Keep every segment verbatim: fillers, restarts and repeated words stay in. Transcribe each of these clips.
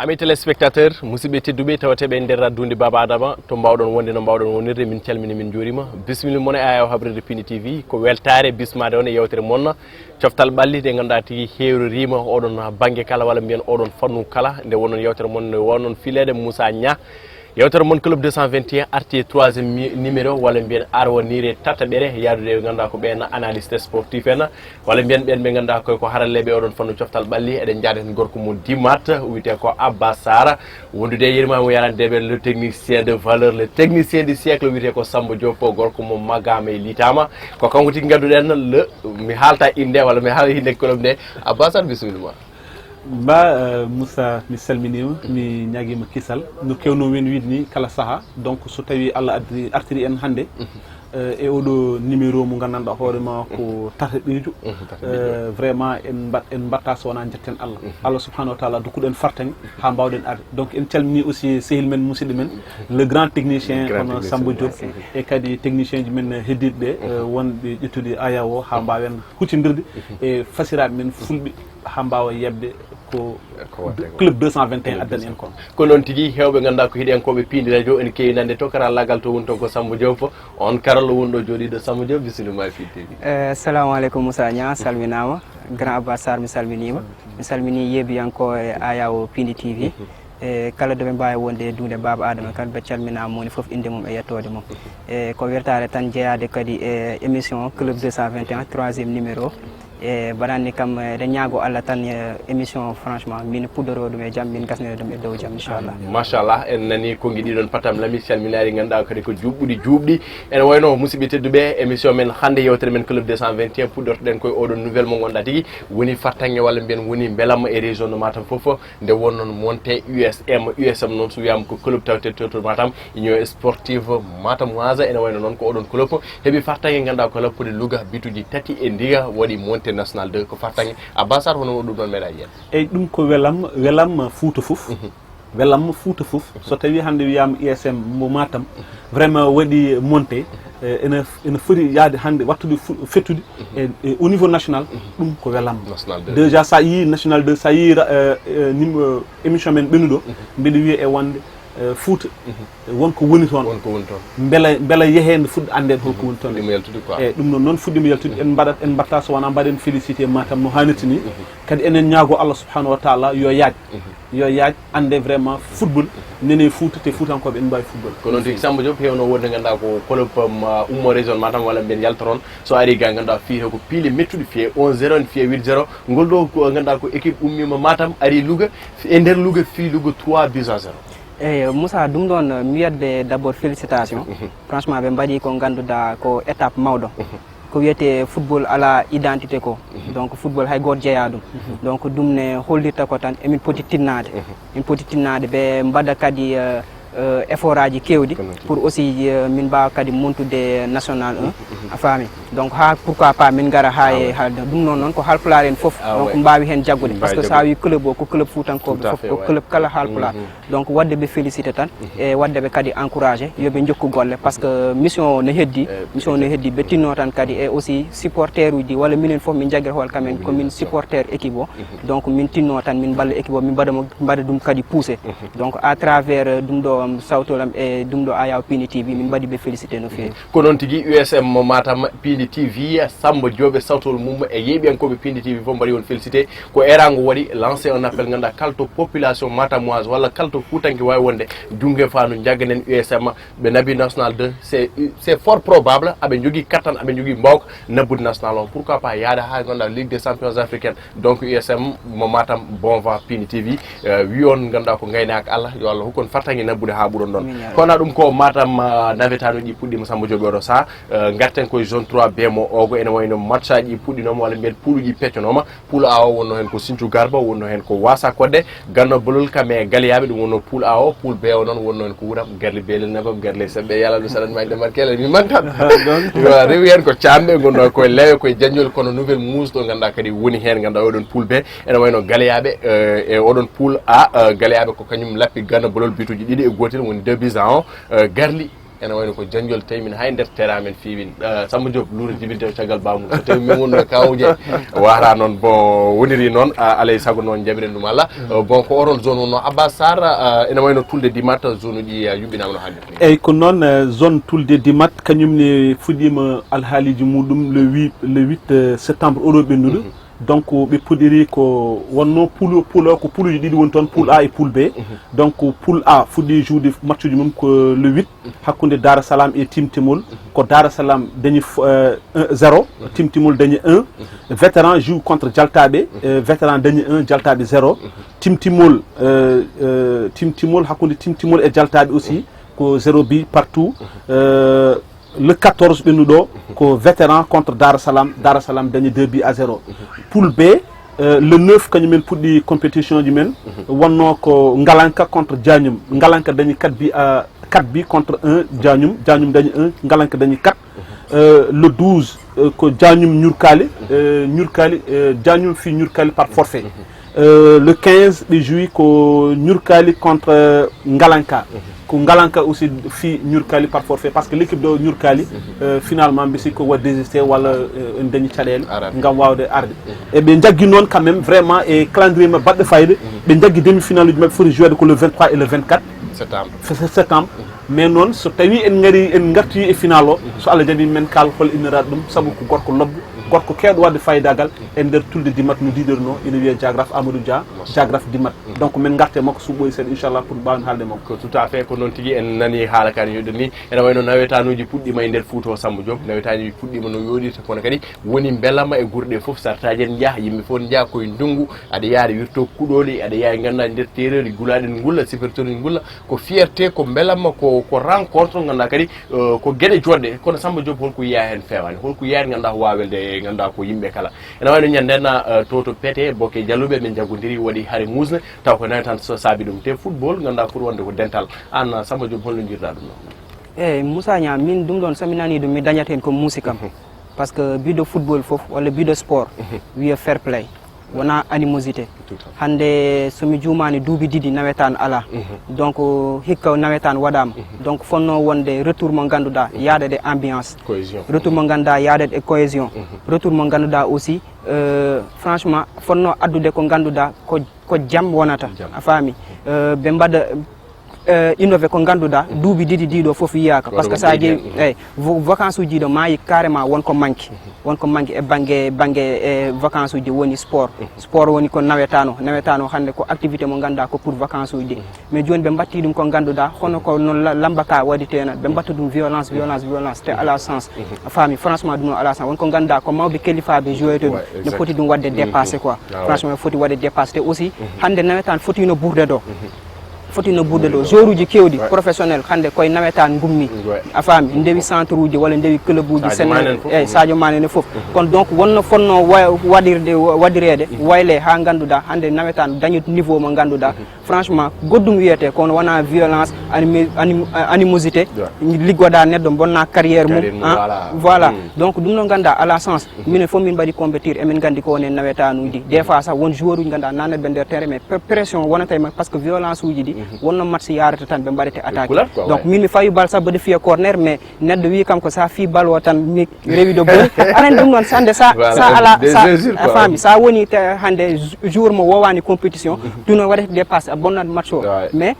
Amis téléspectateurs, musidɓe tedduɓe tawateeɓe e nder adduunde Baaba Adama, to mbaawɗon wonde, no mbaawɗon wonirde, min calmini, min njuurima. Bisimilla mon e Ayaw Habrede Pindi T V, ko weltaare bismaade on e yewtere mon, Coftal Ɓalli, nde ngannduɗaa tigi heewririima oɗon bannge kala, walla mbiyen oɗon fannu kala, nde wonnon yewtere mon, nde wonnon fileede Moussa Niang. Yewtere mon Club deux cent vingt et un arti e troisième mi-, numéro, walla mbiyen arwaniire tataɓere, yaadude e ngannduɗaa ko ɓeen analyste sportif en, walla mbiyen ɓeen ɓe ngannduɗaa koye ko haralleeɓe oɗon fannu Coftal Ɓalli. Eɗen njaada heen gorko mo Dimat, wiyetee ko Abba Sarr, wondude e yirmaaji mo yarandeeɓe, le technicien de valeur, le technicien du siècle, wiyetee ko Samba Diop, gorko mo magaama e liitaama. Ko kanko tigi ngannduɗen, le, mi haalta innde walla mi haala innde club nde. Abba Sarr, bisimilla ma. Ba, eh, Moussa, mi salminiima, mi ñaagiima kisal. No keewno men wiide ni kala saha. Donc, so tawi Allah addi, artiri en hannde, eh, e oɗo numéro mo nganndanɗaa hoore ma ko tataɓeejo. Mhm, tataɓeejo. Eh, vraiment, en mbaɗ-, en mbaɗta so wonaa njetten Allah. Mhm. Allah subhanahu wa taala, dokkuɗen fartaŋŋe haa mbaawɗen arde. Donc, en calmini aussi sehil men, musidɗo men, le grand technicien, le grand hono technicien, Samba Diop, merci. E kadi technicien ji men heddiiɓe ɓe, eh, wonɓe ƴettude Ayaw o haa mbaawen huccindirde e fasiraaɓe men fulɓe haa mbaawa yeɓde ko ko waɗde ko. Club deux cent vingt et un addani en kon. Ko noon tigi, heewɓe ngannduɗaa ko heɗiyankooɓe Pindi Radio, ene keewi nande to karallaagal to woni toon ko Samba Diop. On karallo woni ɗo jooɗiiɗo. Samba Diop, bisimilla ma e Pindi T V. Eh, assalamu aleykum Moussa Niang, salminaama. Grand Abbas Sarr, mi salminiima. Mi salminii yeebiyankooɓe Ayaw Pindi T V. Mhm. E kala ɗo ɓe mbaawi wonde e duunde Baaba Adama, kala ɓe calminaama, moni fof innde mum e yettoode mum. E ko weltaare tan jeyaade kadi e émission Club deux cent vingt et un, troisième numéro. E mbaɗanni kam, eɗen ñaago Allah tan, e émission o, franchement, min puɗɗoroo ɗum e jam, min gasnira ɗum e dow jam, inchallah. Machallah, en nani konngi ɗiɗon patam lami, calminaari ngannduɗaa kadi ko juɓɓuɗi juuɓɗi. Ene wayno, musidɓe tedduɓe, émission men hannde, yewtere men Club deux cent vingt et un, puɗɗortoɗen koye oɗon nouvelle mo ngannduɗaa tigi woni fartaŋŋe walla mbiyen woni mbelamma e région de Matam fof. Nde wonnon monté U S M, U S M noon so wiyaama ko club taweteeɗo to Matam, Union Sportive Matamoise, ene wayno noon ko oɗon club heɓi fartaŋŋe ngannduɗaa ko lappude Louga bituji tati e ndiga, waɗi monté national deux, ko fartaŋŋe. Abba Sarr, hono ɗum ɗoon meeɗa yiyen? Eyyi, ɗum ko welam, welam Fuuta fof. Mhm. Welam Fuuta fof. So tawi hannde wiyaama U S M mo Matam, vraiment waɗi monté, eh, ene, ene foti yaade hannde wattude fu-, fettude e, e au niveau national, ɗum ko welam. National deux. Déjà, sa yii national deux, sa yii ra-, eh, eh, nim-, eh, émission men ɓennuɗo, mbiɗa wiya e wonde, eh, Fuuta, eh, won ko woni toon. Won ko woni toon. Mbela, mbela yehee nde fuɗɗa anndeede hol ko woni toon. Fuɗɗiima yaltude quoi. Eyyi, ɗum noon, noon fuɗɗiima yaltude. En mbaɗat, en mbaɗta so wonaa mbaɗen félicité Matam no haanirta ni. Kadi enen ñaago Allah subhanahu wa taala yo yaaj. Yo yaaj annde vraiment football, nene Fuuta, te Fuutankooɓe ene mbaawi football. Ko noon tigi, Samba Diop, heewno wonde ngannduɗaa ko club, um, ummo région Matam walla mbiyen yalta toon. So ari ga ngannduɗaa fiyee ko piile mettuɗe, fiyee un zéro, ene fiyee huit zéro. Ngol ɗo ko ngannduɗaa ko équipe ummiima Matam, ari Louga, e nder Louga, fii Louga trois buts à zéro. Eyyi, Moussa, ɗum ɗoon, mi wiyat ɓe d'abord félicitation. Mhm. Franchement, ɓe mbaɗi ko ngannduɗaa ko étape mawɗo. Mhm. Ko wiyetee football alaa identité ko. Mhm. Donc, football hay gooto jeyaa ɗum. Mhm. Donc, ɗum ne hollirta ko tan emin poti tinnaade. Mhm. Min poti tinnaade, ɓe mbaɗa kadi, euh, euh, effort aji keewɗi. Ko noon tigi. Pour aussi, euh, min mbaawa kadi montude national un. Mhm. A faami? Donc, haa, pourquoi pas, min ngara haa e haalde. Ah ouais. Ɗum noon, noon ko Haalpulaar en fof. Ah ouais. Donc, mbaawi heen jaggude. Mbaawi jaggude. Parce que so a wii club o, ko club Fuutankooɓe fof, ouais. Ko club kala Haalpulaar. Mhm. Donc, waɗde ɓe félicité tan, e waɗde ɓe kadi encouragé, yo ɓe njokku golle, par ce que mission o no heddi, mission o no heddi, ɓe tinno tan kadi, e aussi supporter uji, walla minen fof min jaggira hoore kamen, ko min supporter équipe o. Donc, min tinno tan, min mballa équipe o, min mbaɗa mo, mbaɗa ɗum kadi poussé. Donc, à travers, euh, ɗum ɗo, um, sawtol am e ɗum ɗo Ayaw Pindi T V, min mbaɗi ɓe félicité no feewi. Ko noon tigi, U S M mo Matam, Pindi T V, Samba Diop e sawtol mum e yeeɓiyankooɓe Pindi T V fof mbaɗi on félicité. Ko eeraango waɗi lancé un appel, ngannduɗaa, kala to population matamoise walla kala to Fuutanke waawi wonde, junngo e faandu, njagganen U S M, ɓe naɓi national deux, c'est, c'est fort probable, aɓe njogii kattan, aɓe njogii mbaawka nabbude national on. Pourquoi pas yaada haa, ngannduɗaa, Ligue des Champions africaine. Donc, U S M mo Matam, bon vent, Pindi T V, euh, wi on, ngannduɗaa, ko ngaynaaka Allah, yo Allah hokku on fartaŋŋe nabbude haa ɓuron ɗon. Amin, ya Rabbi. Kono ɗum ko Matam, euh, nawetaanuuji puɗɗiima Samba Diop oɗo sahaa, euh, ngarten koye zone trois B mo Ogo, ene wayno matchaaji puɗɗinooma, walla mbiyen pouluji peccanooma. Pool A o wonno heen ko Sinthiou Garba, wonno heen ko Wasa Kodde, Ganno Bolol, kam e Galiyaaɓe, ɗum wonno pool A o. Pool B o noon wonno heen ko Wuram, Garli Beelel Nebam, Garli Seɓɓe, Yalal mi saɗan ma e Ndemar Kelel, mi mantan. Ɗum noon. Yo, rewi heen ko Caamɓe, ngonno koye Lewe, koye Jañol, kono Nouvelle Mousse ɗo, ngannduɗaa kadi woni heen, ngannduɗaa oɗon pool B, ene wayno Galiyaaɓe, eh, e oɗon pool A, eh, Galiyaaɓe ko kañum lappi Ganno Bolol bituji ɗiɗi e gootel, woni deux buts à un, eh, Garli Ene wayno ko jañjol tawi min hay nder terrain men fiwin. Eh, Samba Diop, luure jibinde o caggal baamu. So tawi min wonno e kawuje, wata noon. Bon, woniri noon, ah, alay sago noon jaɓiren ɗum Allah. Eh, bon, ko oɗon zone wonno. Abbas Sarr, ah, ene wayno Tulde Dimat, zone uji, ah, yuɓɓinaama no hannde. Eyyi, ko noon, eh, zone Tulde Dimat, kañum ne fuɗɗiima alhaaliji muɗum le huit, le huit, eh, septembre oɗo ɓennuɗo. Mhm. Donc, ɓe puɗɗiri ko wonno poule, poule o ko poule uji ɗiɗi woni toon, poule A e poule B. Mhm. Donc, poule A fuɗɗi joude match uji mum ko le huit, hakkunde Dar Salam e Timtimol. Mhm. Ko Dar Salam dañi f-, euh, un zéro, mhm, Timtimol dañi un. Mhm. Vétéran joue contre Jaltaɓe, mhm, euh, Vétéran dañi un, Jaltaɓe zéro. Mhm. Timtimol, euh, euh, Timtimol, hakkunde Timtimol e Jaltaɓe aussi, mhm, ko zéro but partout. Mhm. Euh, le quatorze ɓennuɗo, mhm, ko Vétéran contre Dar Salam, Dar Salam dañi deux buts à zéro. Mhm. Poule B, euh, le neuf kañum en puɗɗi compétition ji men, mhm, wonno ko Ngalanka contre Diagnum. Ngalanka dañi quatre buts à, quatre buts contre un, Diagnum, Diagnum dañi un, Ngalanka dañi quatre. Mhm. Euh, le douze, euh, ko Diagnum Ñurkali, mhm, euh, Ñurkali, euh, Diagnum fi Ñurkali par forfait. Mhm. Euh, le quinze, ɓe joue ko Ñurkali contre, euh, Ngalanka. Mhm. Ko Ngalanka aussi fi Ñurkali par forfait, parce que l'équipe de Ñurkali, mhm, euh, finalement, mbi sikki ko wa désisté wala, euh, en dañi caɗeele ngam wawde arde. Mhm. E ɓe jaggi noon quand même vraiment e calendrier maɓɓe baɗɗo fayida. Mhm. Ɓe jaggi demi-finale uji maɓɓe foti jouede ko le vingt-trois et le vingt-quatre septembre. Fe-, fe-, septembre. Mhm. Mais noon, so tawi en ngari, en ngarti e final o, mhm, so Allah jaɓi, men kaal hol inniraɗo ɗum, sabu ko gorko lobbo, mhm, gorko keewɗo wadde fayidagal e nder Tulde Dimat no diidirno, ina wiyee Jaagraf Amadou Dia, Jaagraf Dimat. Mhm. Donc, men ngarta e makko so ɓooyi seeɗa, inchallah, pour mbaawen haalde e makko. Ko tout à fait, ko noon tigi, en nani haala ka no yoɗɗiri ni. Ene wayno nawetanuuji puɗɗiima e nder Fuuta o, Samba Diop. Nawetanuuji puɗɗiima no yooɗirta, kono kadi woni mbelamma e gure ɗe fof. Sartaaji en njaha, yimɓe fof njaha koye ndunngu, aɗa yaha aɗa wirto kuɗooli, aɗa yaha ngannduɗaa nder terreeji gulaaɗi ngulla, supporteruuji ngulla. Ko fierté, ko mbelamma, ko, ko rencontre, ngannduɗaa kadi, eh, ko geɗe joɗɗe. Kono Samba Diop, holko yiyaa heen feewaani? Holko yiyaa heen ngannduɗaa ko waawi welde, ngannduɗaa ko yimɓe kala? Ene wayno ñande na, eh, to, to Pete, Boke Jalluɓe, min njaggodiri, waɗi hare muusde, taw ko nawetaan so saabi ɗum. Te football, ngannduɗaa, foti wonde ko dental. Aan, Samba Diop, holno njiiruɗaa ɗum ɗo? Eeyi, Moussa Niang, min ɗum ɗoon, so mi nanii ɗum, mi dañat heen ko muusi kam. Mhm. Parce que biɗo football fof, walla biɗo sport, mhm, wiya fair play. Wonaa animosité. Tout à fait. Hannde, so mi juumaani, duuɓi ɗiɗi nawetaan alaa. Mhm. Donc, hikka nawetaan waɗaama. Mhm. Donc, fotnoo wonde retour mo ngannduɗaa, mhm, yahdat e ambiance. Cohésion. Retour mo ngannduɗaa, yahdat e cohésion. Mhm. Retour mo ngannduɗaa aussi, euh, franchement, fotnoo addude ko ngannduɗaa ko, ko jam wonata. Jam. A faami? Mhm. Euh, ɓe mbaɗa, eh, innové ko ngannduɗaa, duuɓi ɗiɗi ɗiɗo fof yiyaaka. Par ce que so a ƴeewi, mhm, eyi, vo-, vacances uji ɗo maayi carrément won ko manque. Mhm. Won ko manque e bannge, bannge, e vacances uji woni sport. Mhm. Sport woni ko nawetaan o. Nawetaan o hannde ko activité mo ngannduɗaa ko pour vacances uji ɗi. Mhm. Mais jooni ɓe mbaɗti ɗum ko ngannduɗaa, hono ko noon la-, lamba ka waɗi teena. Ɓe mbaɗta ɗum violence, violence, violence, te alaa sens. Mhm. A faami, franchement, ɗum ɗo alaa sens. Won ko ngannduɗaa ko mawɓe kelifaaɓe joué to ɗum. Ouais, exact. Ne poti ɗum waɗde, mhm, dépassé quoi. Ah, ouais. Franchement, foti waɗde dépassé. Te aussi, mhm, hannde nawetaan foti no ɓurde ɗo. Mhm. Foti no ɓurde ɗo. Joueur uji keewɗi, ouais, professionnel, hannde koye nawetaan ngummi. Ouais. A faami, ndewi centre uji walla ndewi club uji Sadio Sénégal, Mané en fof. Eyi, Sadio Mané en fof. Mhm. Kono donc, wonno fotnoo wa-, waɗirde, waɗireede, mhm, waylee haa ngannduɗaa, hannde nawetaan dañi niveau mo ngannduɗaa. Mhm. Franchement, goɗɗum wiyetee, kono wonaa violence, animi-, anim-, animosité, ouais, liggoɗaa neɗɗo, bonna carrière mum, carrière mum, ah, voilà. Voilà. Mhm. Donc, ɗum ɗo ngannduɗaa, alaa sens. Mhm. Minen fof min mbaɗi compétir, emin nganndi ko woni e nawetaanuuji. Des fois sah, won joueur uji ngannduɗaa nanat ɓe nder terrain, mais pre-, pression wonata e maɓɓe, par ce que violence uji ɗi, mhm, wonno match yarata tan ɓe mbaɗete attaqué. Kulat quoi, donc, ouais, min mi fawi bal sah mboɗo fiya corner, mais neɗɗo wi kam ko sah fi bal o tan mi rewi ɗo boni. Aɗa anndi ɗum noon, hannde sah, voilà, sah alaa, des sah, injures, a quoi, faami, sah woni te hannde jou-, joueur mo wowaani compétition, mhm, ɗum noon waɗete dépassé, a bonnat match o. Ouais. Mais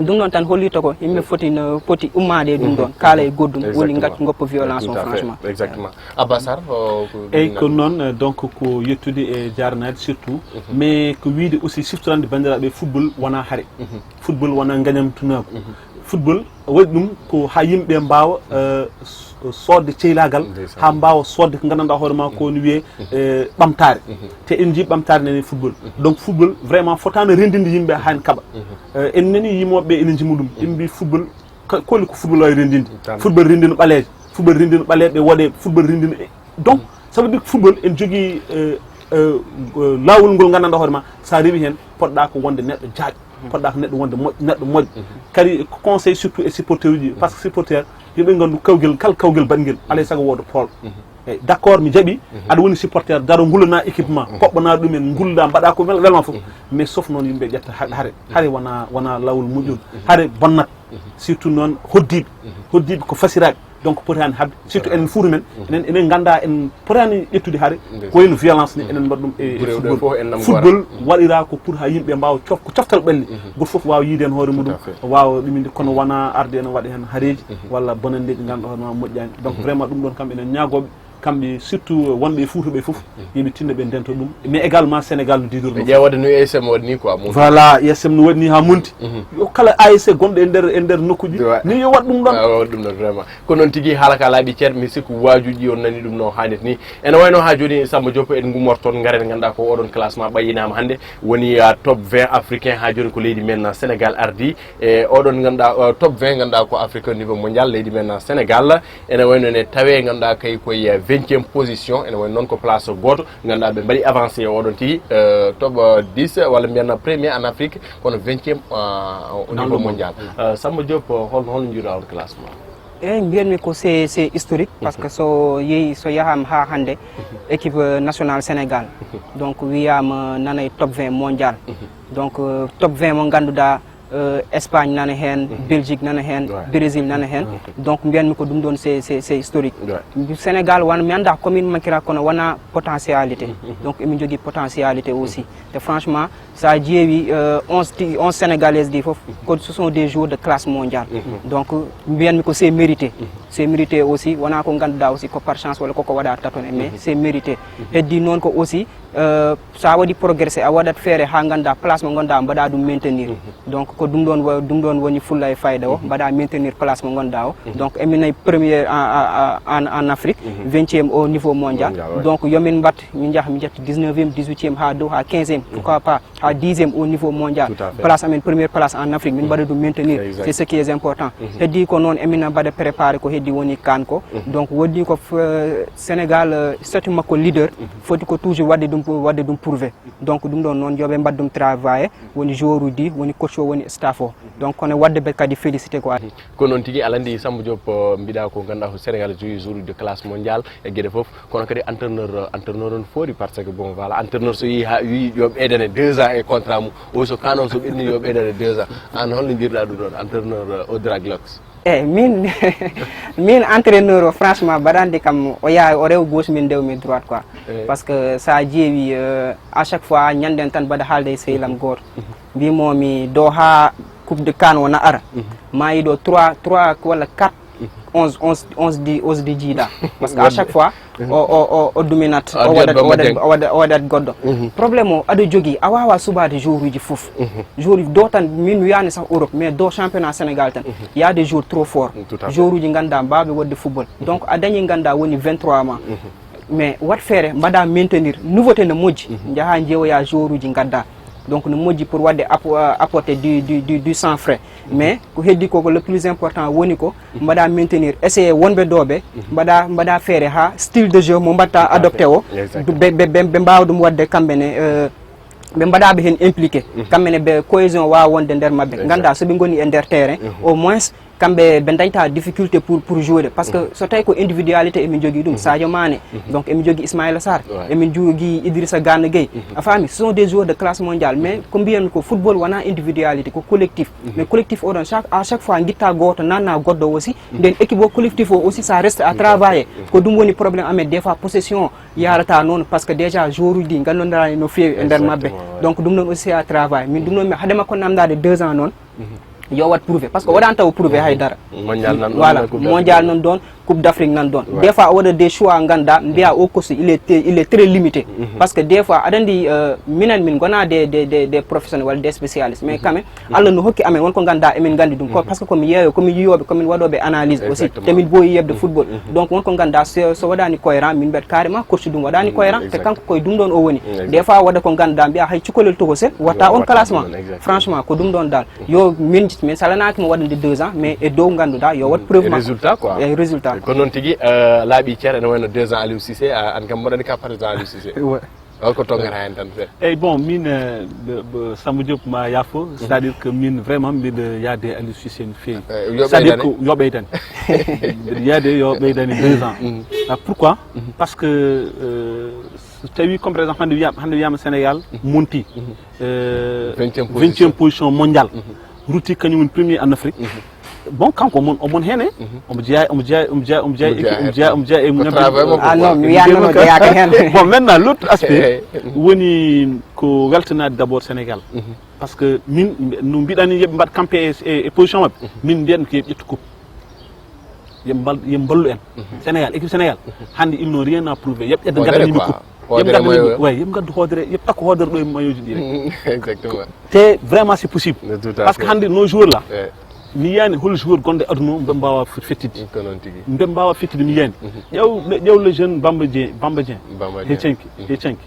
ɗum ɗoon tan hollirta ko yimɓe foti no, poti ummaade e ɗum ɗoon, kaala e goɗɗum, woni, exactement, ngaccu ngoppa violence o, tout à fait, franchement. Exactement. Abba Sarr, o, ko eyyi, ko noon, eh, donc ko yettude e jaarnaade surtout, mhm, mais ko wiyde aussi siftorande banndiraaɓe, football wonaa hare. Mhm. Football wonaa ngañamtunaagu. Mhm. Football waɗi ɗum ko haa yimɓe mbaawa, eh, s-, soodde ceylaagal, ndeysaan, haa mbaawa soodde ko nganndanɗaa hoore maa ko, mhm, no wiyee, mhm, eh, ɓamtaare. Mhm. Te en njii ɓamtaare nani football. Mhm. Donc football vraiment fotaano renndinde yimɓe haa en kaɓa. Mhm. Eh, en nani yimooɓe ɓe ene njima ɗum. Mhm. Ɓe mbii football, ka-, koli ko football waawi renndinde. Tan. Football renndina ɓaleejo, football renndina ɓaleeɓe, waɗe football renndina e-, donc, mhm, ça veut dire football ene jogii, eh, eh, eh, laawol ngol nganndanɗaa hoore maa, so a rewii heen, potɗaa ko wonde neɗɗo jaajɗo. Poɗɗa ko neɗɗo wonde moƴ-, neɗɗo moƴƴo. Mhm. Kadi ko conseil surtout e supporter uji, par ce que supporter, yo ɓe nganndu kawgel, kala kawgel baɗngel, alaa e sago wooda pool. Mhm. Eyi, d'accord, mi jaɓi, mhm, aɗa woni supporter, daro ngullana équipe ma, mhm, poɓɓana ɗum en, ngulluɗa, mbaɗa ko wel-, welma fof. Mhm. Mais sauf noon yimɓe ƴetta ha-, hare. Mhm. Hare wona, wona lawol moƴƴol. Mhm. Hare bonnat. Surtout noon hoddiiɓe. Hoddiiɓe ko fasiraaɓe. Donc potaani haɓde, surtout enen fuuta men, enen, enen nganndaa en potaani ƴettude haare ko wayno violence ni, enen mbaɗa ɗum e e football. Football waɗiraa ko pour haa yimɓe mbaawa cof-, ko coftal ɓalli. Gooto fof waawa yiyde heen hoore muɗum, waawa ɗuminde, kono wonaa arde ene waɗa heen hareeji walla bonanndeeji ngannduɗaa hoore ma moƴƴaani. Donc vraiment ɗum ɗoon kam enen ñaagooɓe, kamɓe surtout wonɓe e Fuuta ɓe fof, yo ɓe tinno ɓe ndento ɗum. Mais également Sénégal no diidori. Ɓe ƴeewata no U S M waɗi ni quoi, monti. Voilà, U S M no waɗi ni haa monti. Yo kala A S C gonɗo e nder, e nder nokkuuji, ni yo waɗ ɗum ɗoon. Ah, waɗ ɗum ɗoon, vraiment. Ko noon tigi, haala ka laaɓi cer, mi sikku waajuuji on nani ɗum no haanirta ni. Ene wayno haa jooni, Samba Diop, en ngummorto toon, ngaren ngannduɗaa ko oɗon classement ɓayyinaama hannde, woni, ah, top vingt africain, haa jooni ko leydi men, ah, Sénégal ardii. E oɗon ngannduɗaa, ah, top vingt ngannduɗaa ko Afrique au niveau mondial, leydi men, ah, Sénégal. Ene wayno ne tawee ngannduɗaa kay koye vingtième position, ene wayno noon ko place gooto, ngannduɗaa ɓe mbaɗi avancé e oɗon tigi, euh, top, euh, dix, walla mbiyen premier en Afrique, kono vingtième, euh, au niveau mondial. Euh, Samba Diop, euh, holno, holno njiiruɗaa on classement? Eeyi, mbiyatmi ko c'est, c'est historique, parce que so yehi, so yahaama haa hannde, équipe, euh, nationale Sénégal, donc wiyaama nana e top vingt mondial. Donc, euh, top vingt mo ngannduɗaa, euh, Espagne nana heen, Belgique nana heen, Brésil nana heen. Donc mbiyanmi ko ɗum ɗoon c'est, c'est, c'est historique. Sénégal, wan, mi anndaa combien mankira, kono wonaa potentialité. Donc emin njogii potentialité aussi. Te franchement, so a ƴeewi, euh, onze ti-, onze sénégalaises ɗi fof, ko ce sont des joueurs de classe mondiale. Donc mbiyanmi ko c'est mérité. C'est mérité aussi, wonaa ko ngannduɗaa aussi ko par chance walla koko waɗa tatoné, mais c'est mérité. Heddii noon ko aussi, euh, so a waɗi progressé, a waɗat feere haa ngannduɗaa place mo ngonɗaa, mbaɗa ɗum maintenir. Donc ko ɗum ɗoon wo-, ɗum ɗoon woni fulla e fayda o, mbaɗa maintenir place mo ngonɗaa o. Donc emin nayi premier en, en, en, en Afrique, vingtième au niveau mondial. Donc yo min mbaɗ, min njaha, min njaha dix-neuvième, dix-huitième haa dow, haa quinzième, pourquoi pas haa dixième au niveau mondial. Place amen, première place en Afrique, min mbaɗa ɗum maintenir. C'est ce qui est important. Heddii ko noon emin mbaɗa préparé ko heddii woni CAN ko. Donc woodii ko f-, Sénégal, euh, statut makko leader, foti ko toujours waɗde ɗum, waɗde ɗum prouvé. Donc ɗum ɗoon noon yo ɓe mbaɗ ɗum travaillé, woni joueur uji ɗi, woni coach o, woni staff o. Donc kono waɗde ɓe kadi félicité ko. Ko noon tigi, aɗa anndi Samba Diop, euh, mbiɗa ko ngannduɗaa ko Sénégal jogi joueur de classe mondiale e geɗe fof, kono kadi entraîneur, euh, entraîneur on foori, parce que bon, voilà, entraîneur so yii haa wii yo ɓeydane deux ans e contrat mum, o so CAN on so ɓenni yo ɓeydane deux ans. Aan holno njiiruɗaa ɗum ɗoon, entraîneur, euh, Audra Glox? Eeyi, min, min entraîneur o, franchement, mbaɗa anndi kam, o yaha, o rewa gauche, min ndewmi droite quoi. Parce que so a ƴeewi, euh, à chaque fois ñannden tan mbaɗa haalde e sehil am gooto. Mbiymoo mi ɗo haa Coupe de CAN o na ara, ma yi ɗo trois, trois walla quatre onze, onze, onze ɗi, onze ɗi jiidaa. Parce que à chaque fois, o, o, o, o dominat, o waɗat, o waɗat, o waɗat, o waɗat goɗɗo. Problème o, aɗa jogii, a waawaa suɓaade joueur uji fof. Joueur uji ɗo tan, min mi wiyaani sah Europe, mais ɗo championnat Sénégal tan, y a des joueurs trop forts. Joueur uji ngannduɗaa mbaawɓe waɗde football. Donc a dañii ngannduɗaa woni vingt-trois ma. Mais waɗ feere, mbaɗa maintenir, nouveauté ne moƴƴi, njaha njeewoya joueur uji ngadda. Donc no moƴƴi pour waɗde appo-, euh, apporter du, du, du, du sang frais. Mais ko heddi ko, ko le plus important woni ko mbaɗa maintenir, essayer wonɓe ɗo ɓe, mbaɗa, mbaɗa feere haa style de jeu mo mbaɗta adopté o, ɓe, ɓe, ɓe, ɓe mbaawa ɗum waɗde kamɓe ne, euh, ɓe mbaɗa ɓe heen impliqué. Kamɓe ne ɓe cohésion waawa wonde nder maɓɓe. Ngannda so ɓe ngoni e nder terrain, au moins kamɓe ɓe dañta difficulté pour, pour jouer. Parce que so tawi ko individualité emin jogii ɗum, Sadio Mané, donc emin jogii Ismaïla Sarr, emin jogii Idrissa Gana Gueye. A faami, ce sont des joueurs de classe mondiale, mais ko mbiyanmi ko football wonaa individualité, ko collectif. Mais collectif oɗon, chaque, à chaque fois ngitta gooto, nanna goɗɗo aussi. Nden équipe o, collectif o aussi, ça reste à travailler. Ko ɗum woni problème amen, des fois possession yarata noon, parce que déjà joueur uji ɗi ngannduɗaa no feewi e nder maɓɓe. Donc ɗum ɗon aussi à travailler. Min ɗum ɗon mi, hade makko namdade deux ans noon, yo waɗ prouvé, parce que waɗani taw prouvé hay dara. Mondial nan ɗon, voilà, coupe d'Afrique. Mondial nan ɗon, coupe d'Afrique nan ɗon. Des fois a waɗa des choix ngannda mbiya o coach il est, il est très limité. Parce que des fois aɗa anndi, euh, minen min ngona des, des, des, des professionnels walla des spécialistes, mais quand même Allah no hokki amen won ko ngannda emin nganndi ɗum ko, parce que komin yeeyo, komin yiyoɓe, komin waɗoɓe analyse aussi, emin boyi yebde football. Donc won ko ngannda so, so waɗani cohérent, min mbiyat carrément coach ɗum waɗani cohérent, te kanko koye ɗum ɗon o woni. Des fois waɗa ko ngannda mbiya hay cukalel tokosel watta on classement. Franchement ko ɗum ɗon dal. Yo min, min salanaaki mo waɗande deux ans, mais e dow ngannduɗaa yo waɗ preuve makko. Résultat quoi. E résultat. Ko noon tigi, euh, laaɓi cer, ene wayno deux ans Aliou Cissé, euh, an kam mboɗani ka par exemple Aliou Cissé. Ouais. Holko tonngata heen tan seeɗa? Eyyi, bon, min, euh, ɓe, ɓe, Samba Diop ma yaafo, c'est-à-dire que min vraiment mbiɗa yaade Aliou Cissé no feewi. C'est-à-dire que yo ɓeydane. Mbiɗa yaade yo ɓeydane deux ans. Ah, pourquoi? Parce que, euh, so tawi comme par exemple hannde wiyama, hannde wiyama Sénégal monti, euh, vingtième position mondial, rutti kañum woni premier en Afrique. Bon, kanko omon omon hene. Omo jeeya omo jeeya omo jeeya omo jeeya omo jeeya omo jeeya e muñam. Ah non, mi wiyanno no jeeyaka hen. Bon, maintenant l'autre aspect woni ko weltanaade d'abord Sénégal. Parce que min no mbiɗani yeɓe mbaɗ campé e position maɓɓe, min mbiyatmi ko yeɓe ƴettu coupe. Yeɓe mballu en. Sénégal, équipe Sénégal hannde ils n'ont rien à prouver. Yeɓe ƴetta ngaddanimi coupe. Yeɓe ngaddanimi, way, yeɓe ngaddu hoodere, yeɓe takko hoodere ɗo e mayoji ɗi rek. Exactement. Te vraiment c'est possible. Tout à Parce que fait. Hannde nos joueurs là, Eh, mi yiyani hol joueur gonɗo e aduna o mbe mbawa fettidde. Ko noon tigi. Mbe mbawa fettidde, mi yiyani. Ƴeew ƴeew le jeune Bamba Dieng, Bamba Dieng. Bamba He Dieng. Cenki, he Cenki.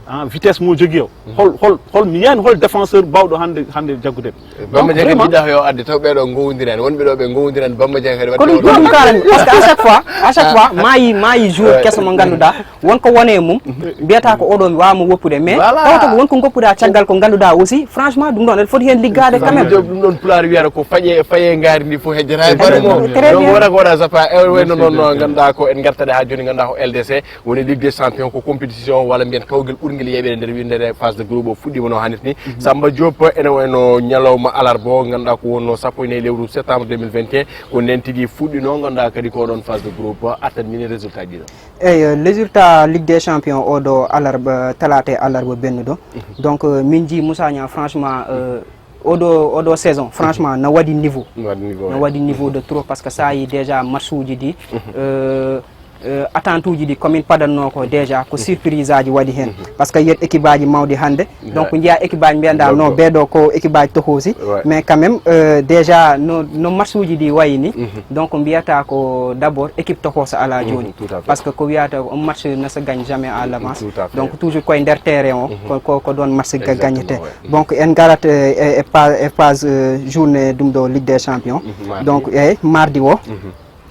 Ah, vitesse mo jogi o. Hol hol hol mi yiyani hol défenseur bawɗo hannde hannde jaggude. Bamba Donc, Dieng kadi vraiment, jiɗɗa yo adde taw ɓeɗo gowodiran, wonɓe ɗo ɓe gowodiran Bamba Dieng kadi. Ko ɗum ko ɗum kaalami, parce que à chaque fois, à chaque fois maayi maayi joueur keso mo ngannduɗaa won ko wone e mum, mbiyata ko oɗo mi wawa mo woppude, mais Voilà. Tawata ko won ko goppuɗa caggal ko ngannduɗaa aussi, franchement ɗum ɗon aɗa foti heen liggaade quand même. Job ɗum ɗon pulaar wiyata ko faƴe faye ngaari ndi fof hejjata e bare mum. Très bien. Donc wona ko waɗa zapa e wayno noon no ngannduɗaa ko en ngartaɗe haa jooni, ngannduɗaa ko L D C woni Ligue des Champions, ko compétition walla mbiyen kawgel ɓurngel yeɓere nder windere phase de groupe o fuɗɗima no hannirta ni. Samba Diop, ene wayno ñalawma alarba o ngannduɗaa ko wonno sappo e nayi lewru septembre deux mille vingt et un, ko nden tigi fuɗɗino, ngannduɗaa kadi ko ɗon phase de groupe artat mini résultat ji ɗo. Eyyi, résultat Ligue des Champions oɗo alarba, talaata e alarba bennuɗo. Donc euh, min jii Moussa Niang franchement euh, oɗo oɗo saison franchement na waɗi niveau. Waɗi niveau, Na ouais. Waɗi niveau de trop parce que ça yi déjà match uji ɗi euh, euh, attente uji ɗi komin padanno ko déjà ko surprise aji waɗi hen. Parce que yiyat équipe aji mawɗi hannde, donc njiya équipe aji mbiyanɗa no ɓeɗo ko équipe aji tohosi. Mais quand même euh, déjà no, no match uji ɗi wayi ni, donc mbiyata ko d'abord équipe tohoso ala jooni. Parce que ko wiyata on match ne se gagne jamais à l'avance. Donc toujours koye nder terrain o ko ko ko ɗon match gagnete. Donc en ngarat e e phase journée ɗum ɗo Ligue des Champions. Donc e mardi o,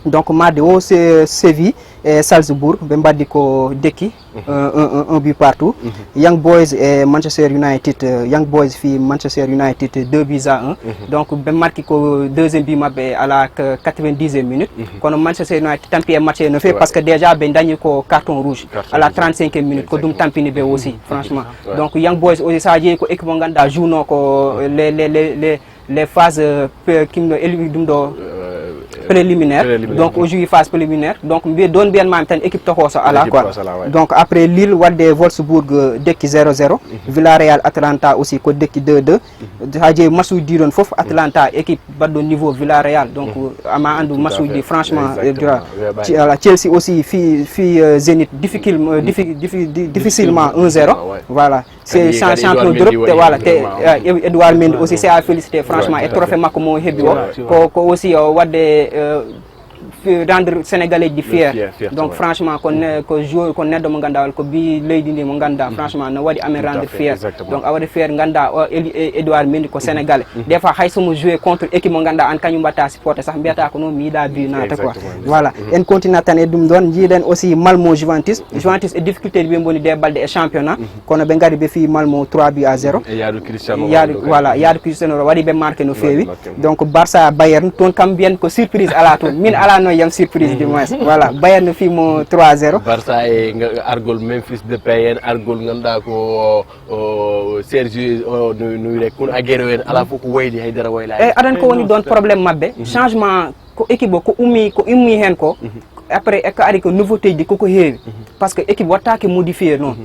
donc mardi o, Séville e Salzbourg ɓe mbaɗi ko dekki un un, un but partout. Young Boys e Manchester United, Young Boys fi Manchester United deux buts à un. Donc ɓe marki ko deuxième but maɓɓe ala quatre-vingt-dixième minute. Kono Manchester United tampi e match he no feewi parce que déjà ɓe dañi ko carton rouge ala trente-cinquième minute, ko ɗum tampini ɓe aussi franchement. Donc Young Boys aussi sa jeeyi ko équipe mo ngannduɗaa jouno ko les les les les les phases kimno éli ɗum ɗo préliminaire. Donc o joue phase préliminaire, donc mbiye ɗon mbiyanmami tan équipe tokoso ala quoi. Donc après Lille waɗde Wolfsburg dekki zéro zéro. Villarreal Atalanta aussi ko dekki deux deux. Ha jeeyi match uji ɗi ɗon fof Atalanta équipe baɗɗo niveau Villarreal, donc ama anndu match uji franchement. Voilà, Chelsea aussi fi fi Zenit difficile difficilement un zéro. Voilà. C'est champion d'Europe te voilà te Edouard Mendy aussi c'est à féliciter franchement e trophée makko mo heɓi o. Ko ko aussi o waɗde rendre Sénégalais ji fier. Donc franchement ko ne ko joueur ko neɗɗo mo ngannduɗaa ko ɓii leydi ndi mo ngannduɗaa franchement no waɗi amen rendre fier. Donc a waɗi fier ngannduɗaa o Edouard Mendy ko Sénégalais. Des fois hay somo joué contre équipe mo ngannduɗaa an kañum mbaɗta supporté sax mbiyata ko noon mi yiɗa but naata quoi. Voilà. En continue tan e ɗum ɗon, jiiɗen aussi Malmo Juventus. Juventus e difficulté ji ɓe mboni de balɗe e championnat, kono ɓe ngari ɓe fi Malmo trois buts à zéro. Yaadu Cristiano Ronaldo waɗi ɓe marqué no feewi. Donc Barça Bayern toon kam mbiyen ko surprise ala toon, min ala noon yam surprise du moins. Voilà, Bayern no fi mo trois zéro. Barça e argol Memphis Depay en, argol ngannduɗaa ko Serge o no wiyre Kun Agüero en, ala fof ko wayli, haydara waylaani. Eyi aɗan ko woni ɗon problème maɓɓe, changement ko équipe o ko ummi ko ummi heen ko. Après e ko ari ko nouveauté ji koko heewi, parce que équipe wattaake modifié noon.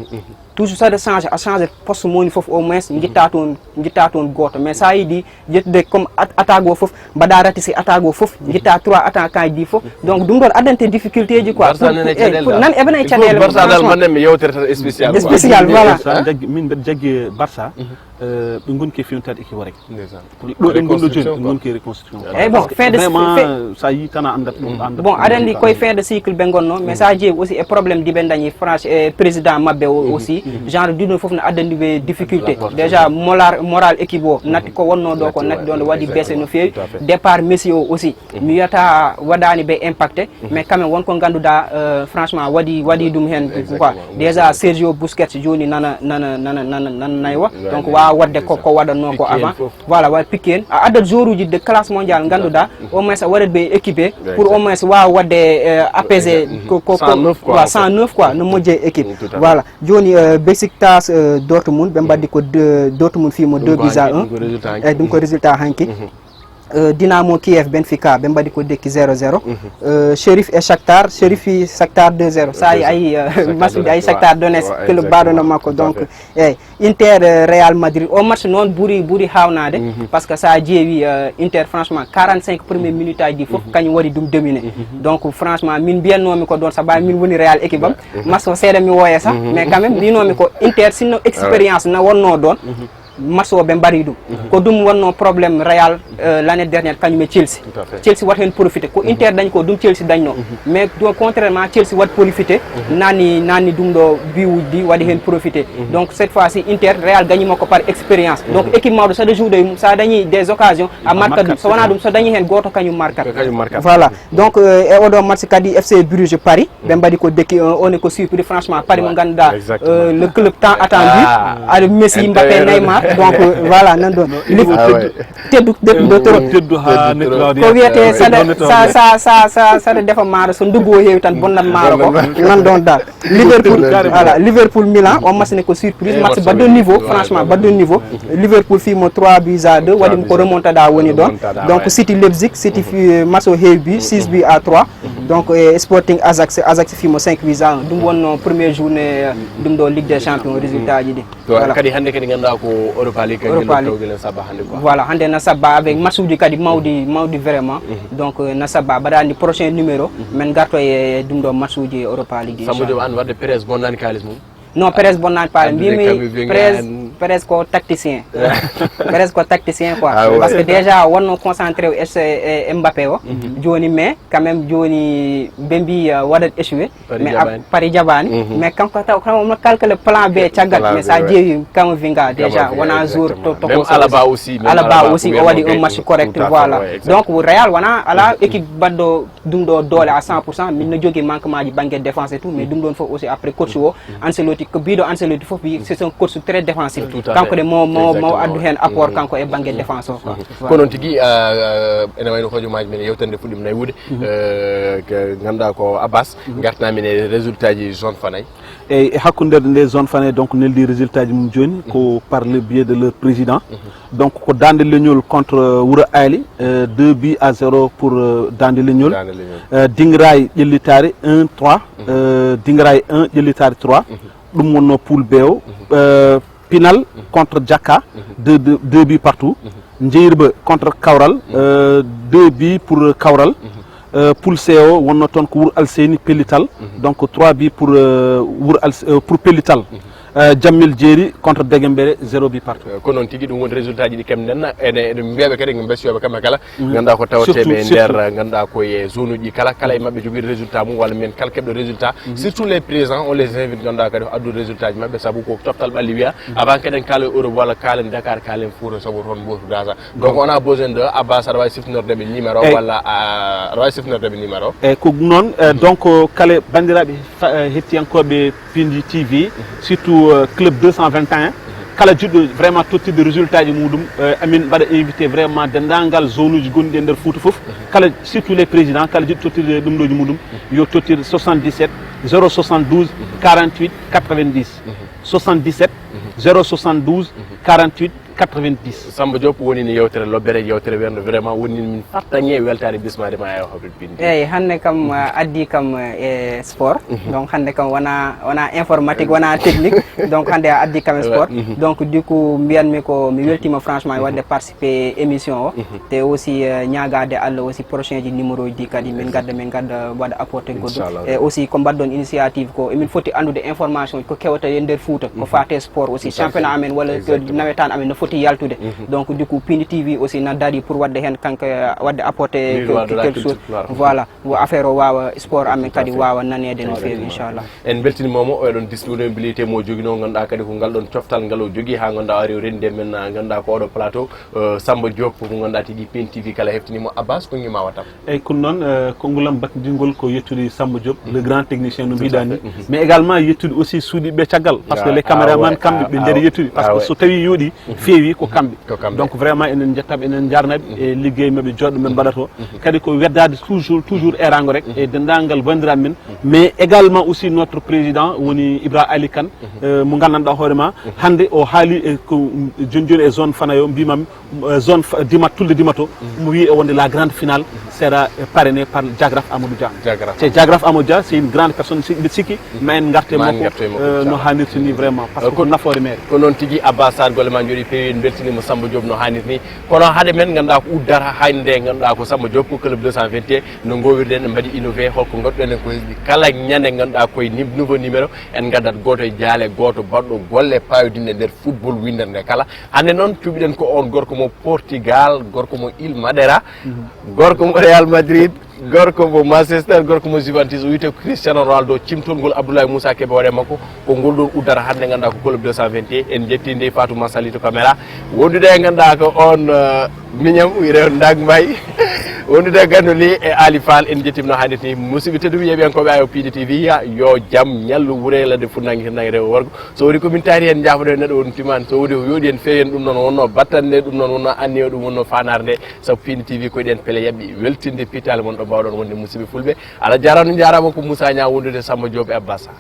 Toujours saɗa change a change poste mo woni fof au moins jitta toon jitta toon gooto, mais sa yiɗi ƴettude comme attaque o fof mbaɗa ratissé attaque o fof jitta trois attaquant ji ɗi fof. Donc ɗum ɗon addante difficulté ji quoi. Nan eɓe nay caɗeele. Spécial, voilà. Min mbeɗa jaggi Barça. Ɓe ngonki e fewntaade équipe o rek. Ɗo ɗen gonɗo jooni ɓe ngonki e reconstruction. Eyyi bon, fin de vraiment sa yi tan a anndat ɗum. Bon aɗa anndi koye fin de cycle ɓe ngonno, mais sa jeeyi aussi e problème ɗi ɓe dañi France e président maɓɓe o aussi, genre ɗiɗon fof no addani ɓe difficulté. Déjà moral moral équipe o natti ko wonno ɗo ko natti ɗo no waɗi baissé no feewi. Départ Messi o aussi mi wiyata waɗani ɓe impacté, mais quand même won ko ngannduɗaa franchement waɗi waɗi ɗum heen quoi. Déjà Sergio Busquets jooni nana nana nana nana nana naywa, donc wawa waɗde ko ko waɗatno ko avant. Voilà, waɗa piqué en a addat joueur uji de classe mondial ngannduɗaa au moins a waɗat ɓe équipé pour au moins wawa waɗde apaisé ko ko cent neuf quoi no moƴƴe équipe. Voilà. Jooni Besiktas Dortmund ɓe mbaɗi ko Dortmund fii mo deux buts à un. Eyyi ɗum ko résultat hanki. Euh, Dynamo Kiev, Benfica, ɓe mbaɗi ko dekki zéro zéro. Euh, Sheriff et Shakhtar, Sheriff et Shakhtar deux zéro. Ça, ayi, ayi, euh, match uji, ayi, Shakhtar Donetsk, club baɗono makko. Donc, eyi, Inter, euh, Real Madrid. O match noon ɓuri, ɓuri haawnade, parce que sa ƴeewi, euh, Inter, franchement, quarante-cinq première minute aji ɗi fof, kañum waɗi ɗum dominé. Donc, franchement, min mbiyatnoomi ko ɗoon, sabu min woni Real équipe am. Match o seeɗa mi wooya sax, mais quand même, mbinomi ko Inter, sinno expérience na wonno ɗoon, match o ɓe mbari ɗum. Ko ɗum wonno problème Real, euh, l'année dernière, kañum e Chelsea. Chelsea waɗi heen profité. Ko Inter dañi ko, ɗum Chelsea dañno. Mais donc, contrairement, Chelsea waɗi profité, nanni, nanni ɗum ɗo biwuji ɗi waɗi heen profité. Donc, cette fois-ci, Inter, Real gagnima ko par expérience. Donc, équipe mawɗo, so aɗa joué ɗum, so a dañi des occasions, a marquat ɗum. So wonaa ɗum, so dañi heen gooto, kañum marquat. Voilà. Donc, euh, e oɗo match kadi, F C Bruges Paris, ɓe mbaɗi ko dekki un, on est ko surpris, franchement, Paris mo ngannduɗaa, euh, le club tant attendu, aɗa Messi, Mbappé, Neymar, donc, euh, voilà, nan ɗoon. Liv-, teddu, teddu, teddu trop. Teddu haa neɗɗo waɗi ko wiyetee saɗa, sa, sa, sa, sa, saɗa defa maaro, so nduggu o heewi tan, bonnat maaro ko, nan ɗoon dal. Liverpool, voilà, Liverpool, Milan, on match ne ko surprise, match baɗɗo niveau, franchement, baɗɗo niveau. Liverpool fii mo trois buts à deux, waɗi mo ko remontada woni ɗoon. Donc, City, Leipzig, City fii match o heewi but, six buts à trois. Donc, e Sporting Ajax, Ajax fii mo cinq buts à un. Ɗum wonno premier journée, euh, ɗum ɗo Ligue des Champions, résultat ji ɗi. Voilà. Kadi hannde kadi ngannduɗaa ko Europa League, kadi Europa League. Tawde ne sabba hannde quoi. Voilà, hannde na sabba avec match uji kadi mawɗi, mawɗi vraiment. Donc, euh, na sabba, mbaɗa anndi prochain numéro, min ngarto e ɗum ɗo match uji Europa League, Samba Diop, inchallah. An wadde presse bonnani kaalis mum. Non, presse bonnani paale. Addude mbimi kam mi presse, presse ko tacticien. Presse ko tacticien quoi. Ah ouais. Parce que déjà, wonno concentré o e, e, e Mbappé o. Joni, mais quand même, joni, ɓe mbi, euh, waɗat échoué. Paris jaɓani. Mais Paris jaɓani. Mais kanko taw, kanko mo calcule plan B caggal, mais sa ƴeewi Camavinga déjà, wona jour to, to. Même Alaba aussi, même Alaba aussi, o waɗi un match correct, voilà. Donc, Real wona ala équipe baɗɗo ɗum ɗo doole à cent pour cent, min no jogii manquement ji bannge défense et tout, mais ɗum ɗon fof aussi après coach o, Ancelotti, ko biɗo Ancelotti fof wi, c'est un coach très défensif. Kanko de mo, mo, mo addu heen apport kanko e bannge défense o quoi. Voilà. Ko noon tigi, euh, ene wayno hojomaaji men yewtere nde fuɗɗiima naywude, euh, ke ngannduɗaa ko Abbas, ngartanamin e résultat ji zone fanay. Eyyi, e hakkunde nde zone fanay, donc, neldi résultat ji mum jooni, ko par le biais de leur président. Donc, ko Dande Leñol contre, euh, Wuro Aali, euh, deux buts à zéro pour, euh, Dande Leñol. Dande Leñol. Euh, Dingiraay Ƴellitaare un trois, euh, Dingiraay un, Ƴellitaare trois. Ɗum wonno poule B o. Euh, Pinal contre Jakka, deux, deux, deux buts partout. Njeyirba contre Kawral, euh, deux buts pour Kawral. Euh, poule C o wonno toon ko Wuro Alseyni, Pellital. Donc trois buts pour, euh, Wuro Als-, euh, pour Pellital. Euh, Jammel Jeeri contre Degembere, zéro but partout. Euh, ko noon tigi, ɗum woni résultat ji ɗi keɓɗen. Ene, eɗen mbiyaɓe kadi, ɓe mbesiyoɓe kamɓe kala, ngannduɗaa ko tawateeɓe e nder, ngannduɗaa ko e zone uji kala, kala e maɓɓe jogii résultat mum, walla mbiyen kala keɓɗo résultat. Surtout les présents, on les invite, ngannduɗaa kadi ko addu résultat ji maɓɓe, sabu ko coftal ɓalli wiya, avant keɗen kaala Europe walla kaalen Dakar, kaalen Fouta, sabu toon mbootu gasa. Donc, on a besoin de Abbas, aɗa waawi siftinorde ɓe numéro walla, ah, aɗa waawi siftinorde ɓe numéro. Eyyi, ko noon, eh, donc, kala banndiraaɓe fa-, eh, hettiyankooɓe Pindi T V, surtout, euh, Club deux cent vingt et un, kala jiɗɗo vraiment tottirde résultat ji muɗum, euh, amin mbaɗa invité vraiment denndaangal zone uji gonɗi e nder Fouta fof, kala, surtout les présidents, kala jiɗɗo tottirde ɗum ɗo ji muɗum, yo tottir soixante-dix-sept zéro soixante-douze quarante-huit quatre-vingt-dix. Soixante-dix-sept zéro soixante-douze quarante-huit quatre-vingt-dix. Samba Diop woni no yewtere lobbere, yewtere wernde, vraiment woni min fartaŋŋe weltaare bismaade ma e hoɓe bindi. Eyyi, hannde kam, uh, addi kam, uh, e sport. Donc, hannde kam wona, wona informatique, wona technique. Donc, hannde a addi kam e sport. Donc, du coup, mbiyanmi ko mi weltima franchement e waɗde participé émission o. Te aussi, uh, ñaagaade Allah aussi prochain ji numéro ji ɗi kadi min ngadda, min ngadda waɗa apporté goɗɗum. Inchallah. E aussi ko mbaɗɗon initiative ko emin foti anndude information ko kewata e nder Fouta, ko faate sport aussi, championnat amen walla nawetaan amen no foti yaltude. Donc, du coup, Pindi T V aussi na daari pour waɗde heen kanko, eh, waɗde apporter quelque chose. Voilà, wo affaire o waawa, sport amen kadi waawa naneede no feewi, inchallah. En mbeltiniima mo, o eɗon disponibilité mo joginoo, ngannduɗaa kadi ko ngal ɗon coftal ngal o jogii, haa ngannduɗaa o ari o renndi e men, ngannduɗaa ko oɗo plateau, eh, Samba Diop, mo ngannduɗaa tigi Pindi T V kala heftiniima. Abbas, ko ngima watam? Eyyi, kono noon, eh, konngol am battindiingol ko yettude Samba Diop, le grand technicien no mbiɗa ni. Mais également yettude aussi suuɗiiɓe caggal, parce que les caméramans kamɓe ɓe nder yettude, parce que so tawi yooɗi, feewi. Wi ko kamɓe. Ko kamɓe. Donc vraiment enen njettaɓe, enen jarnaɓe e liggey maɓɓe joɗɗo men mbaɗata o. Kadi ko weddade toujours toujours erango rek e dendagal bandiraɓe men, mais également aussi notre président woni Ibra Ali Kane, euh, mo gandanɗa hoore ma hande o haali e ko joni joni e zone Fanayo mbimam, euh, zone Fa- Dimat, Tulde Dimato, mo wi e wonde la grande finale sera, euh, parrainée par Diagraf Amadou Dia. Diagraf. C'est Diagraf Amadou Dia, c'est une grande personne, si- mbiɗa sikki ma en garte Ma en makko, garte makko, euh, no inchallah. Hannirta ni vraiment parce que Ko- ko nafoore mere. Ko noon tigi, Abbas Sarr, golle ma njooɗi peewi, en mbeltiniima Samba Diop no haanirta ni. Kono hade men ngannduɗaa ko uddata hannde, ngannduɗaa ko Samba Diop ko club deux cent vingt et un no ngowirɗen, en mbaɗi innové, holko ngannduɗen ko hesɗi kala ñande ngannduɗaa koye nim- nouveau numéro, en ngaddat gooto e jaale, gooto baɗɗo golle paayoɗinɗe nder football winndere nde kala. Hannde noon cuɓiɗen ko on gorko mo Portugal, gorko mo Île Madeira, gorko mo Real Madrid, gorko mo Manchester, gorko mo Juventus, o wiyetee ko Cristiano Ronaldo. Cimtol ngol Abdoulaye Moussa Kébé hoore makko, ko ngol ɗon uddata hannde, ngannduɗaa ko club deux cent vingt et un. En njetti ndey Fatou Massali to caméra. Wondude e ngannduɗaa ko on, euh, miñam wiyetee on Ndag Mbaye. Wondude e ganndo ni e Ali Fall, en njettiima no haanirta ni. Musidɓe tedduɓe yeeɓiyankooɓe Ayo Pindi T V, yo jam ñallu wure ladde funnangue hirnangue rewo worgo. So woni ko min taari heen, njaafoɗen neɗɗo won timaani. So woni o yooɗi heen feewi heen, ɗum noon wonnoo battane nde, ɗum noon wonnoo anniya, ɗum wonnoo faanaare nde. Sabu Pindi T V ko eɗen pele yaɓɓi weltinde pittaali mon ɗo mbaawɗon wonde musidɓe fulɓe. Allah jaaraama, on njaaraama, ko Moussa Niang wondude Samba Diop e Abbas Sarr.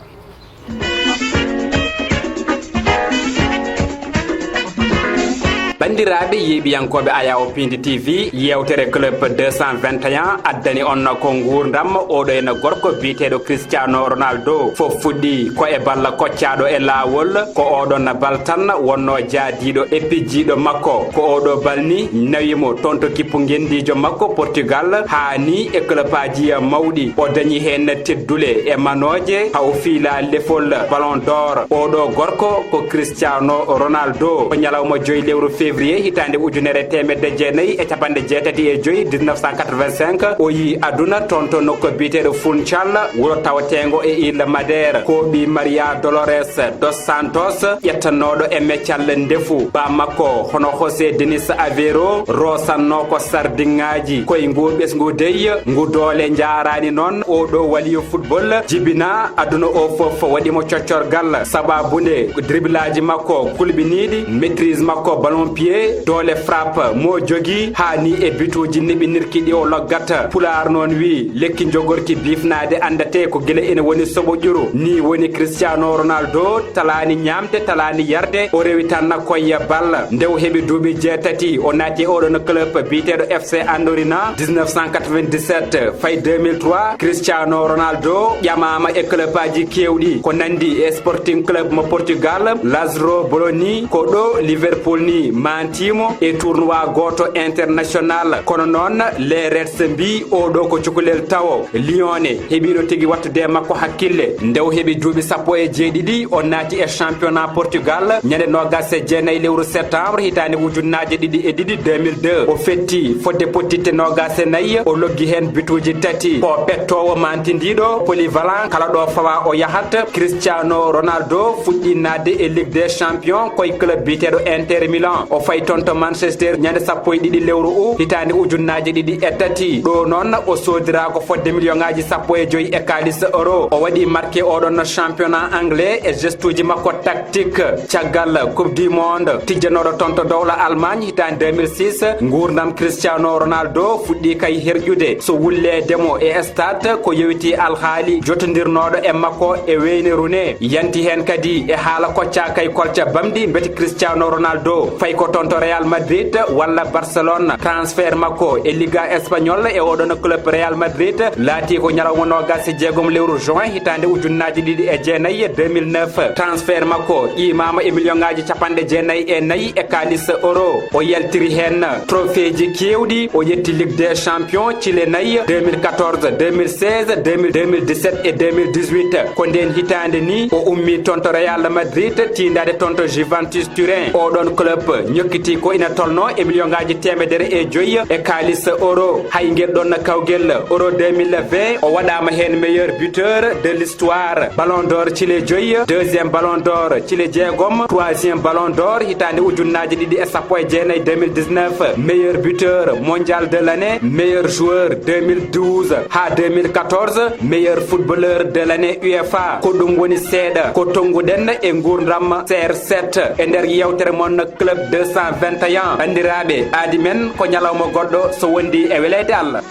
Banndiraaɓe yeeɓiyankooɓe Ayawo Pindi T V, yeewtere Club deux cent vingt et un addani on ko nguurndam oɗo ene gorko biyeteeɗo Cristiano Ronaldo. Fof fuɗɗi ko e balla koccaaɗo e laawol, ko oɗon bal tan wonnoo jaadiiɗo e pijjiiɗo makko. Ko oɗo bal ni nawi mo toon to kippu ngenndiijo makko Portugal, haa ni e clubaaji mawɗi. O dañi heen teddule e manooje, haa o fiila lefol Ballon d'Or. Oɗo gorko ko Cristiano Ronaldo. Ko ñalawma joy lewru février hitaande ujunere e teemedde jeenayi e capanɗe jeetati e joy, dix-neuf cent quatre-vingt-cinq, o yii aduna toon to nokku biyeteeɗo Funchal, wuro tawateengo e Île Madeira. Ko ɓii Maria Dolores dos Santos, ƴettanooɗo e meccal ndefu. Ba makko, hono José Denis Aveiro, rosannoo ko sardiŋŋaaji. Koye nguu ɓesngu dey, ngu doole njaaraani noon, oɗo waliyo football jibina aduna o fof, waɗi mo coccorgal. Sabaabu nde, driblaaji makko kulɓiniiɗi, maîtrise makko ballon pied, doole frappe mo jogii, haa ni e bituuji niɓinirki ɗi o loggata. Pulaar noon wii, lekki jogorki biifnaade anndate ko gila ina woni soɓo ƴuru. Ni woni Cristiano Ronaldo, talaani ñaamde, talaani yarde, o rewi tan koye bal. Nde o heɓi duuɓi jeetati, o naati e oɗon club biyeteeɗo F C Andorina, dix-neuf cent quatre-vingt-dix-sept fayi deux mille trois. Cristiano Ronaldo ƴamaama e clubaaji keewɗi, ko nanndi e Sporting Club mo Portugal, Lazio Bologna, ko ɗo Liverpool ni maantii mo e tournoi gooto international. Kono noon, les Reds mbii oɗo ko cukalel tawo, Lione heɓiiɗo tigi wattude e makko hakkille. Nde o heɓi duuɓi sappo e jeeɗiɗi, o naati e championnat Portugal ñande noogas e jeenayi lewru septembre hitaande ujunnaaje ɗiɗi e ɗiɗi, deux mille deux. O fetti fodde pottitte noogas e nayi, o loggi heen bituuji tati. Ko pettoowo maantindiiɗo, polyvalent, kala ɗo fawa o yahat. Cristiano Ronaldo fuɗɗi naatde e Ligue des Champions koye club biyeteeɗo Inter Milan. O fayi toon to Manchester ñande sappo e ɗiɗi lewru août hitaande ujunnaaje ɗiɗi e tati. Ɗo noon o soodiraa ko fodde miliyoŋaaji sappo e joy e kaalis euro. O waɗi marqué oɗon championnat anglais e gestuuji makko tactique. Caggal Coupe du Monde tijjanooɗo toon to dowla Allemagne hitaande deux mille six, nguurndam Cristiano Ronaldo fuɗɗi kay herƴude. So wulleede mo e stade, ko yowiti alhaali jotondirnooɗo e makko e Wayne Rooney. Yanti heen kadi e haala kocca kay kolca bamɗi, mbete Cristiano Ronaldo fayi ko toon to Real Madrid walla Barcelone. Transfert makko e Liga Espagnol e oɗon club Real Madrid laati ko ñalawma noogas e jeegom lewru juin hitaande ujunnaaje ɗiɗi e jeenayi, deux mille neuf. Transfert makko qiimaama e miliyoŋaaji capanɗe jeenayi e nayi e kaalis euro. O yaltiri heen trophée ji keewɗi, o yetti Ligue des Champions cile nayi, deux mille quatorze, deux mille seize, deux mille, deux mille dix-sept et deux mille dix-huit. Ko ndeen hitaande ni o ummii toon to Real Madrid, tiindaade toon to Juventus Turin. Oɗon club ñokkiti ko ina tolnoo e miliyoŋaaji teemedere e joy e kaalis euro. Hay ngel ɗon kawgel euro deux mille vingt, o waɗaama heen meilleur buteur de l'histoire. Ballon d'Or cile joy, deuxième Ballon d'Or cile jeegom, troisième Ballon d'Or hitaande ujunnaaje ɗiɗi e sappo e jeenayi, deux mille dix-neuf, meilleur buteur mondial de l'année, meilleur joueur deux mille douze haa deux mille quatorze, meilleur footballeur de l'année UEFA. Ko ɗum woni seeɗa ko tonnguɗen e nguurndam C R sept e nder yeewtere mon Club deux deux cent vingt et un. Banndiraaɓe, aadi men ko ñalawma goɗɗo so wondi e weleede Allah.